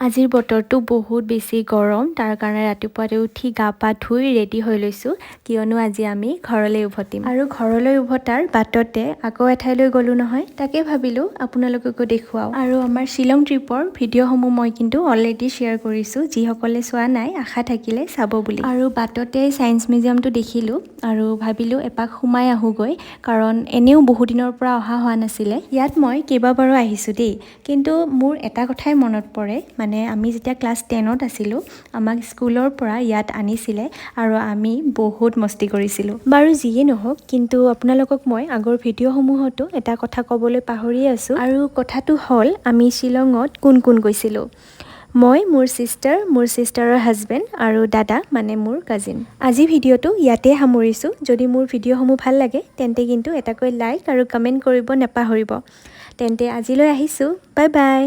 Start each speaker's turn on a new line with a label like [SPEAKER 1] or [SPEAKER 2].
[SPEAKER 1] আজিৰ বতৰটো বহুত বেছি গৰম, তাৰ কাৰণে ৰাতিপুৱাতে উঠি গা পা ধুই ৰেডি হৈ লৈছোঁ, কিয়নো আজি আমি ঘৰলৈ উভতিম। আৰু ঘৰলৈ উভতাৰ বাটতে আকৌ এঠাইলৈ গ'লোঁ নহয়, তাকে ভাবিলোঁ আপোনালোককো দেখুৱাওঁ। আৰু আমাৰ শ্বিলং ট্ৰিপৰ ভিডিঅ'সমূহ মই কিন্তু অলৰেডি শ্বেয়াৰ কৰিছোঁ, যিসকলে চোৱা নাই আশা থাকিলে চাব বুলি। আৰু বাটতে ছায়েন্স মিউজিয়ামটো দেখিলোঁ আৰু ভাবিলোঁ এপাক সোমাই আহোঁগৈ, কাৰণ এনেও বহুদিনৰ পৰা অহা হোৱা নাছিলে। ইয়াত মই কেইবাবাৰো আহিছোঁ দেই, কিন্তু মোৰ এটা কথাই মনত পৰে, মানে আমি যেতিয়া ক্লাছ 10ত আছিলোঁ, আমাক স্কুলৰ পৰা ইয়াত আনিছিলে আৰু আমি বহুত মস্তি কৰিছিলোঁ। বাৰু যিয়ে নহওক, কিন্তু আপোনালোকক মই আগৰ ভিডিঅ'সমূহতো এটা কথা ক'বলৈ পাহৰি আছোঁ। আৰু কথাটো হ'ল, আমি শ্বিলঙত কোন কোন গৈছিলোঁ। মই, মোৰ ছিষ্টাৰ, মোৰ ছিষ্টাৰৰ হাজবেণ্ড আৰু দাদা, মানে মোৰ কাজিন। আজি ভিডিঅ'টো ইয়াতে সামৰিছোঁ। যদি মোৰ ভিডিঅ'সমূহ ভাল লাগে, তেন্তে কিন্তু এটাকৈ লাইক আৰু কমেণ্ট কৰিব নাপাহৰিব। তেন্তে আজিলৈ আহিছোঁ, বাই বাই।